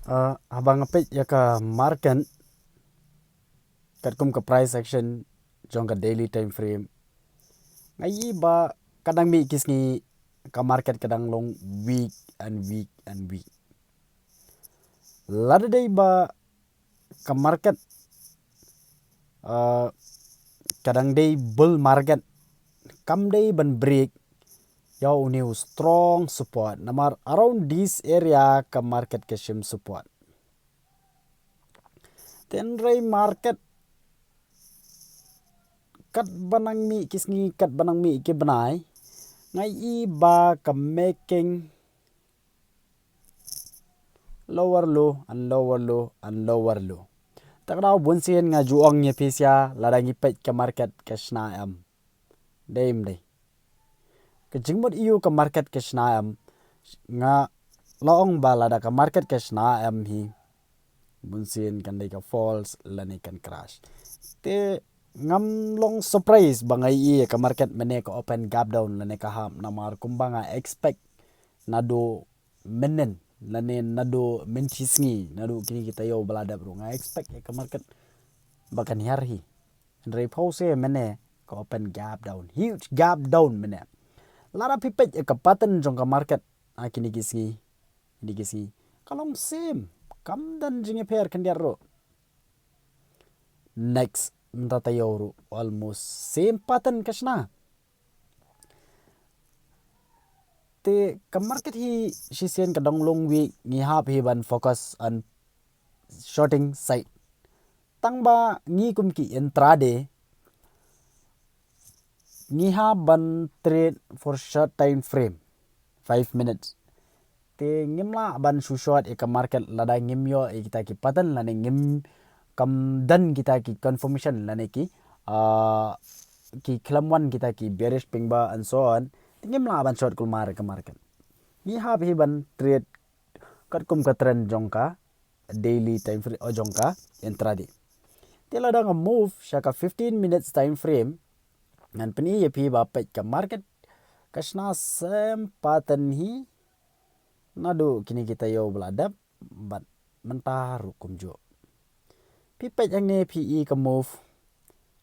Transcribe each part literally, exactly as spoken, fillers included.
Uh, haba nga peit ïa ka market katkum ka price action jong ka daily time frame, nga ïohi ba ka dang mih ki sngi ka market ka dang long weak and weak and weak. Lada dei ba ka market, uh, ka dang dei bull market, kam dei ban break ïa une u strong support. Namar around this area ka market ka shim support. Te hynrei market katba nang mih ki sngi, katba nang mih ki bnai, nga ïohi ba ka making lower low and lower low and lower low. Te ka dei bun sien nga ju ong ïa phi sha, lada ngi peit ka market ka shna em. Dei em dei. Ka jingmut ïa u ka market ka shna em. Nga la ong ba lada ka market ka shna em hi, bun sien kan dei ka falls lane kan crash. Te ngam long surprise ba nga ïohi ka market mynne ka open gap down lane ka hap, namar kumba nga expect naduh mynhynnin lane naduh mynshi sngi, naduh kine ki taïew ba la dep ruh nga expect ïa ka market ba kan hiar hi. Hynrei phi shem mynne ka open gap down, huge gap down mynne. Lada phi peit ïa ka pattern jong ka market ha kine ki sngi, kine ki sngi ka long same, kam don jingïapher khyndiat ruh. Next mynta taïew ruh almost same pattern ka shna. Te ka market hi shisien ka dang long weak, ngi hap hi ban focus on shorting side. Tang ba ngi kum ki intraday ngi hap ban trade for short time frame, five minutes. Te ngim lah ban shu short ïa ka market lada ngim ïoh ïa kita ki pattern lane ngim, kam don kita ki confirmation lane ki, ah, ki khlem wan kita ki bearish pingba and so on. Te ngim lah ban short kulmar ïa ka market. Ngi hap hi ban trade katkum ka trend jong ka daily time frame, oh, jong ka intraday. Te lada nga move sha ka fifteen minutes time frame, ngan pyni ïa phi ba peit ka market ka shna same pattern hi naduh kine ki taïew ba la dep bad mynta ruh kumjuh. Phi peit hangne phi ïohi ka move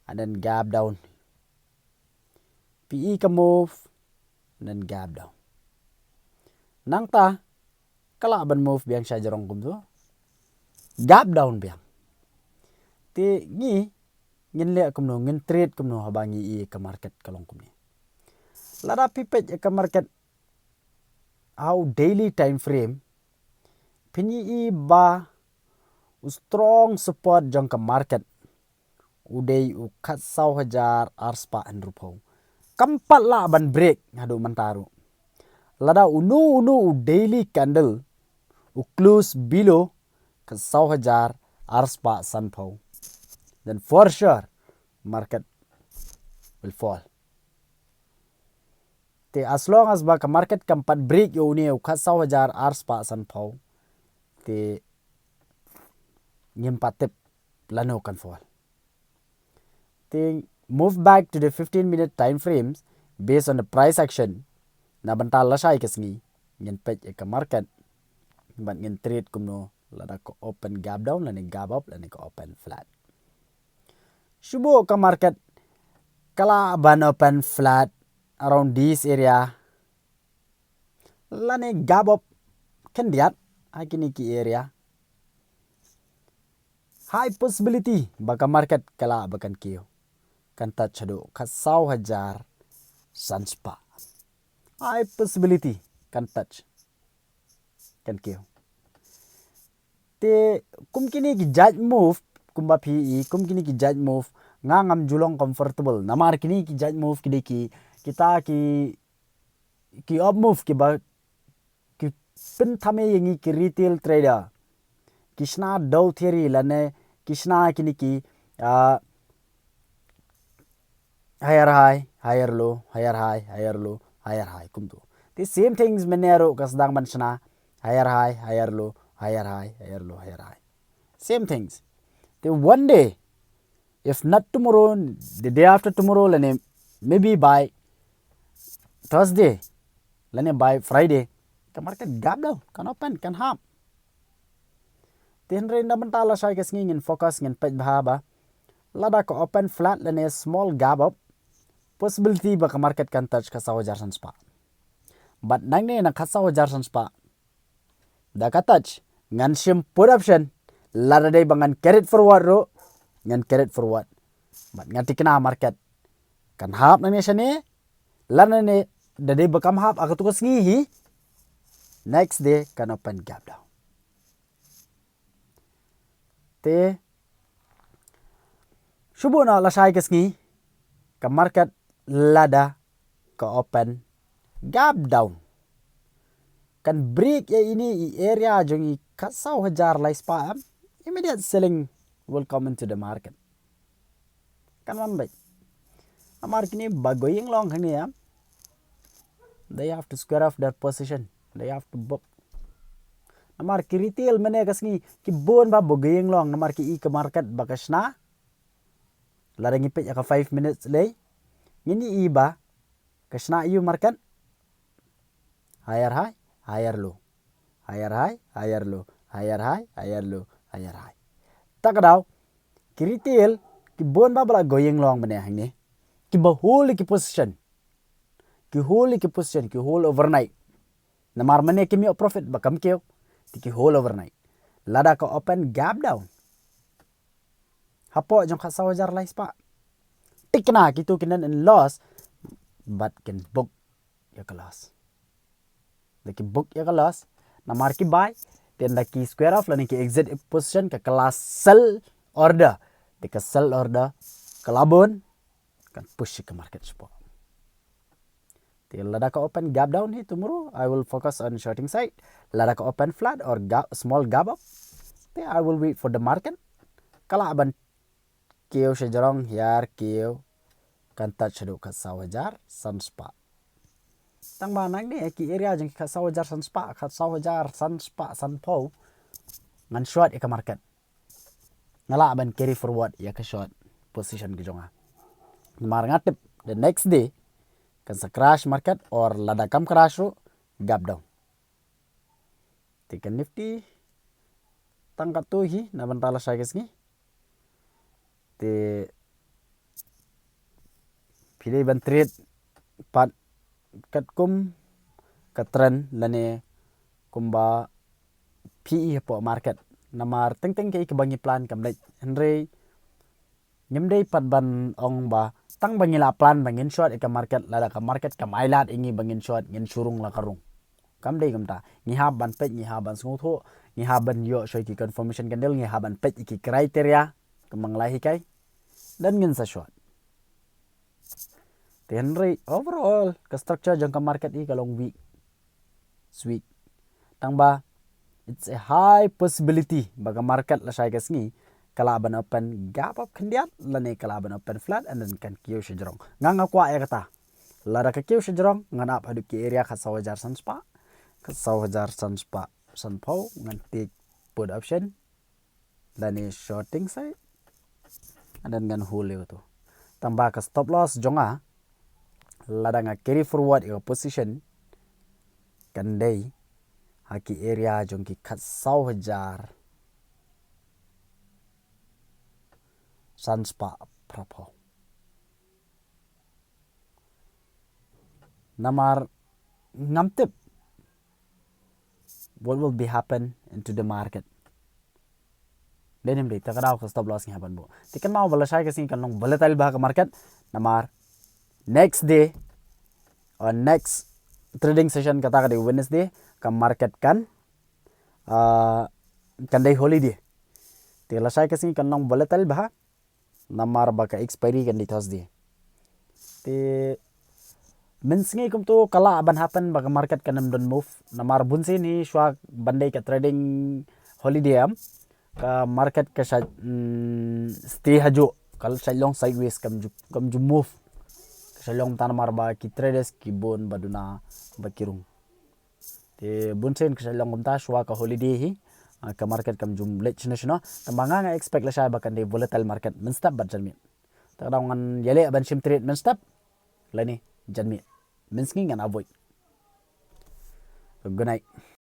and then gap down. Phi ïohi ka move and then gap down. Nangta ka lah ban move biang sha jrong kumto, gap down biang. Te ngi ngin leh kumno, ngin trade kumno haba ngi ïohi ka market ka long kumne? Lada phi peit ïa ka market ha u daily time frame, phin ïohi ba u strong support jong ka market u dei u khatsaw hajar arspah hynriewphew. Kam pat lah ban break haduh mynta ruh. Lada uno uno u daily candle u close below khatsaw hajar arspah sanphew, then for sure market will fall. Te as long as ba ka market kam pat break ïa une u khatsaw hajar arspah sanphew, te ngim pat tip lano kan fall. Te move back to the fifteen minute time frames based on the price action. Na bynta lashai ka sngi ngin peit ïa ka market bad ngin trade kumno, lada ka open gap down lane gap up lane ka open flat. Shu buh ka market ka lah ban open flat around this area lane gap up khyndiat ha kine ki area. High possibility ba ka market ka lah ba kan kiew, kan touch haduh khatsaw hajar sanspah. High possibility kan touch, kan kiew. Te kum kine ki jait move, kumba phi ïohi, kum kine ki jait move nga ngam ju long comfortable. Namar kine ki jait move ki dei ki, kita ki, ki up move kiba ki pynthame ïa ngi ki retail trader. Ki shna Dow theory lane ki shna kine ki, ah, higher high, higher low, higher high, higher low, higher high kumto. Te same things mynne ruh ka sdang ban shna higher high, higher low, higher high, higher low, higher high. Same things. Te one day, if not tomorrow, the day after tomorrow lane maybe by Thursday lane by Friday, ka market gap down, kan open, kan hap. Te hynrei na bynta lashai ka sngi ngin focus, ngin peit bha ba lada ka open flat lane small gap up, possibility ba ka market kan touch ka saw hajar san spah. Bad nangne na ka saw hajar san spah, da ka touch, ngan shim put option. Lada dei ba ngan carried forward ruh, ngan carried forward. Bad ngan thikna market kan hap nangne shane, lada ne, da dei ba kam hap ha katu ka sngi hi, next day kan open gap down. Te shu buh noh lashai ka sngi ka market, lada ka open gap down, kan break ïa ine i area jong i ka saw hajar lai spah, em, immediate selling will come into the market. Kan wan beit. Namar kine ba going long hangne, em, they have to square off their position, they have to book. Namar ki retail mynne ka sngi ki bun ba ba going long, namar ki i ka market ba ka shna. Lada ngi peit ïa ka five minutes lei, ngin i ba ka shna ïa u market higher high, higher low, higher high, higher low, higher high, higher low, higher high. Ta ka daw ki retail ki bun ba ba la going long mynne hangne, ki ba hold ki position, ki hold ki position, ki hold overnight. Namar mynne kim ïoh profit ba kam kiew, te ki hold overnight. Lada ka open gap down hapoh jong ka saw hajar lai spah, thikna kitu kin don in loss, bad kin book ïa ka loss. Da ki book ïa ka loss, namar ki buy, te ynda ki square off lane ki exit position, ka ka la sell order. Te ka sell order ka la bun, kan push ka market shapoh. Te lada ka open gap down hi tomorrow, I will focus on shorting side. Lada ka open flat or gap, small gap up, te I will wait for the market. Ka lah ban kiew sha jrong, hiar kiew, kan touch shaduh ka saw hajar san spah. Tang ba nangne ki area jong ki ka saw hajar san spah, ka saw hajar san spah, san phew, ngan short ïa ka market. Nga lah ban carry forward ïa ka short position ka jong nga. Namar nga tip the next day kan sa crash market, or lada kam crash ruh, gap down. Te ka Nifty tang katto hi na bynta lashai ka sngi. Te phi dei ban trade pat katkum ka trend lane kumba phi i hapoh market. Namar teng teng kaei kaba ngi plan kam leit. Hynrei ngim dei pat ban ong ba tang ba ngi la plan ba ngin short ïa ka market, lada ka market kam ailad ïa ngi ba ngin short, ngin shu rung la ka rung. Kam dei kumta. Ngi hap ban peit, ngi hap ban sngewthuh, ngi hap ban ïoh shoi ki confirmation candle, ngi hap ban peit ïa ki criteria kumba nga la hikai, then ngin sa short. Te hynrei overall ka structure jong ka market hi ka long weak. It's weak. Tang ba it's a high possibility ba ka market lashai ka sngi ka lah ban open gap up khyndiat lane ka lah ban open flat and then kan kiew sha jrong. Nga nga kwah ïa kata. Lada ka kiew sha jrong ngan ap haduh ki area ka saw hajar san spah, ka saw hajar san spah san phew, ngan take put option lane shorting side, and then ngan hold ïa kato. Tang ba ka stop loss jong nga, lada nga carry forward ïa ka position, kan dei ha ki area jong ki khatsaw hajar san spah phra phew. Namar ngam tip what will be happen into the market. Dei ne ym dei, ta ka daw ka stop loss ngi hap ban buh. Te kynmaw ba lashai ka sngi kan long volatile bha ka market. Namar next day or next trading session kata ka dei Wednesday, ka market kan, ah, kan dei holiday. Te lashai ka sngi kan long volatile bha. Namar ba ka expiry kan dei Thursday. Te mynsngi kumto ka lah ban happen ba ka market kan ym don move. Namar bunsien hi shuwa ban dei ka trading holiday, em, ka market ka shait, mm, stay hajuh, ka shait long sideways, kam ju, kam ju move. Ka shait long mynta namar ba ki traders ki bun ba duna ba ki rung. Te bunsien ka shait long kumta shuwa ka holiday hi, ah, ka market kam ju leit shano shano. Tang ba nga nga expect lashai ba kan dei volatile market mynstep bad janmiet. Ta ka daw ngan ïaleh ban shim trade mynstep lane janmiet. Mynsngi ngan avoid. Good night.